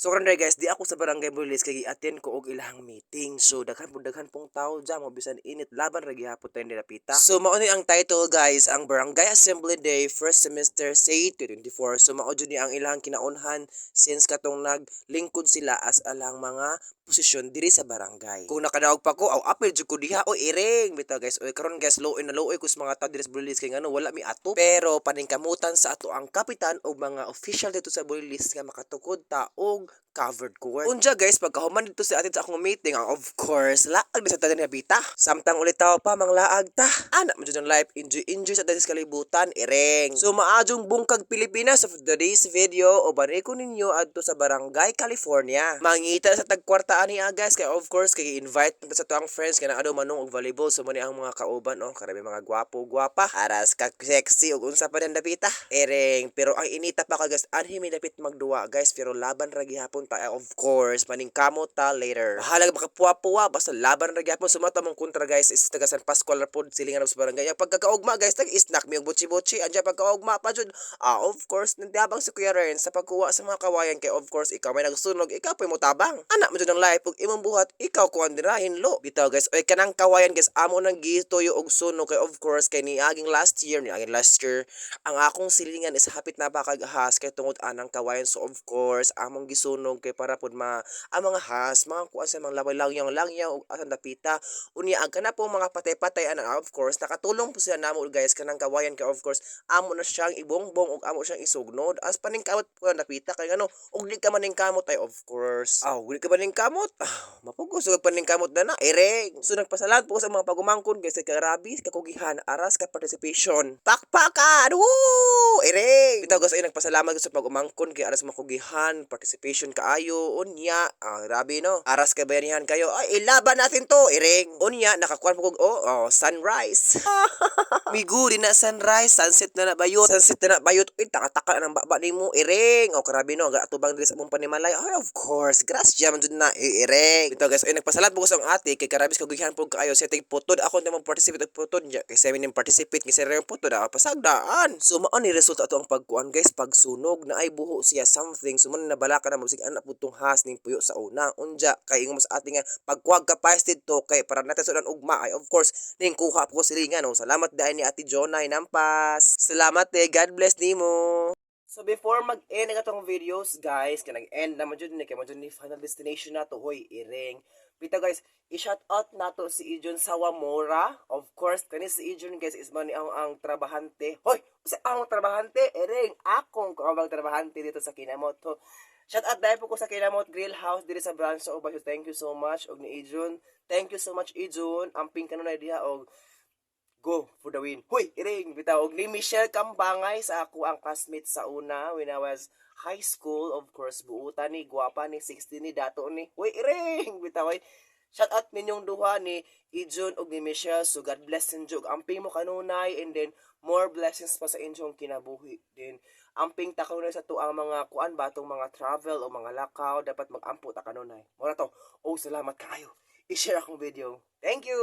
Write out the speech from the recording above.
So karon guys, di ako sa Barangay Bulilis kay gi-attend ko og ilahang meeting. So daghan po, daghan pong tao dyan mo, bisan init, laban ra gihapon tayo nilapita. So mao ni ang title, guys, ang Barangay Assembly Day first semester say 2024. So mao jud ni ang ilang kinaunhan since katong naglingkod sila as alang mga posisyon diri sa barangay. Kung nakadaog pa ko, aw apil jud ko diha o iring. Bitaw, guys, oy, karon guys, luoy na luoy ko sa mga tao diri sa Bulilis kay ngano wala mi atop. Pero paningkamutan sa ato ang kapitan og mga official dito sa Bulilis nga makatukod ta og covered court. Unja guys, pagkahuman dito sa atin sa akong meeting, ang of course, laag di sa tanan nga bita. Samtang ulitaw pa, manglaag ta. Ana man jud ang life, enjoy enjoy sa tanan sa kalibutan, ireng. So maayong buntag, Pilipinas, of today's video, uban ko ninyo adto sa Barangay California. Mangita sa tagkwarta ani ah, guys, kay of course kay invite ta sa tuang friends kana ado manung og volleyball. So mo ni ang mga kauban, oh, karabi mga gwapo, gwapa. Aras ka sexy ug unsa pa dan dapita. Ereng, pero ang inita pa ka, guys, anhi mi dapit magduwa, guys, pero laban ra gihapon ta, of course, maningkamot ta later. Bahala makapuwa-puwa, basta laban ra gihapon. Sumata mong kontra, guys, is taga San Pascual ra pod, silingan sa barangay. Ang pagkakaugma, guys, tag snack mi og butchi-butchi. Andiyan pagkaugma pa jud. Ah, of course, nandiabang si Kuya Ren sa pagkuha sa mga kawayan kay of course ikaw may nagsunog, ikaw pa mo tabang. Anak mo jud ang life ug imong buhat, ikaw kuan dira hinlo. Bitaw, guys, oy, kanang kawayan, guys, amo nang gituyo og sunog kay of course kay niaging last year ang akong silingan is hapit na bakag has kay tungod anang kawayan. So of course among gisunog kay para pud ma ang mga has mga kuan sa mga laway langyaw langyaw ug asang dapita. Unya ang kana po mga patay-patay ana, of course nakatulong po sila namo, guys, kanang kawayan kay of course amo na siyang ibongbong ug amo siyang isugnod as paningkamot po ang dapita kay ngano ug di ka maningkamot ay of course aw di ka maningkamot, ah, mapugos ug paningkamot na na ireng. So nagpasalamat po sa mga pagumangkon, guys, kay grabe kakugihan, aras ka participation, pakpakan, woo, ireng. Bitaw, guys, ay nagpasalamat ko sa pag-umangkon kay aras makugihan participation kaayo. Unya, ah, grabe no, aras ka bayanihan kayo, ay ilaban natin to, ireng. Unya nakakuan po kog oh, sunrise migo di na sunrise, sunset na na bayot, sunset na na bayot. Uy, taka-taka ng baba nimo, ireng. Oh, grabe no, atubang diri sa among panimalay, ay of course grasya man jud na, eh, ireng. Bitaw, guys, ay nagpasalamat po ko sa ang ate kay karabis kagugihan po kaayo setting putod ako na participate og putod niya kay sa ning participate kay sa putod, ah, pasagdaan. So mao ni resulta ato ang pagkuan, guys, pagsunog na ay buho siya something. So man nabala ka na musig anak putong has ning puyo sa una. Unja kay ingon mo sa ate nga pagkuwag ka pa didto kay para natin sudan ugma, ay of course ning kuha po ko silingan. Oh, salamat dahil ni Ate Jonay Nampas, salamat eh, God bless nimo. So before mag-end ang atong videos, guys, kay nag-end naman jud ni kay mo jud ni final destination na to, hoy, iring. Bitaw, guys, i-shout out nato si Ijun Sawamura. Of course, kani si Ijun, guys, is man ang trabahante. Hoy, sa ang trabahante, iring, akong kaubang trabahante dito sa Kinamot. So, shout out dahil po ko sa Kinamot Grill House diri sa branch sa Ubay. So, thank you so much og ni Ijun. Thank you so much, Ijun. Amping kanunay diha og go for the win. Huy, iring, bitaw og ni Michelle Kambangay sa ako ang classmate sa una when I was high school. Of course, buutan ni, gwapa ni, 16 ni, dato ni. Huy, iring, bitaw ay. Shout out ninyong duha ni Ijun ug ni Michelle. So God bless ninyo. Ug amping mo kanunay and then more blessings pa sa inyong kinabuhi. Then amping ta kanunay sa tuang mga kuan batong mga travel o mga lakaw, dapat magampo ta kanunay. Mura to. Oh, salamat kaayo. I-share akong video. Thank you.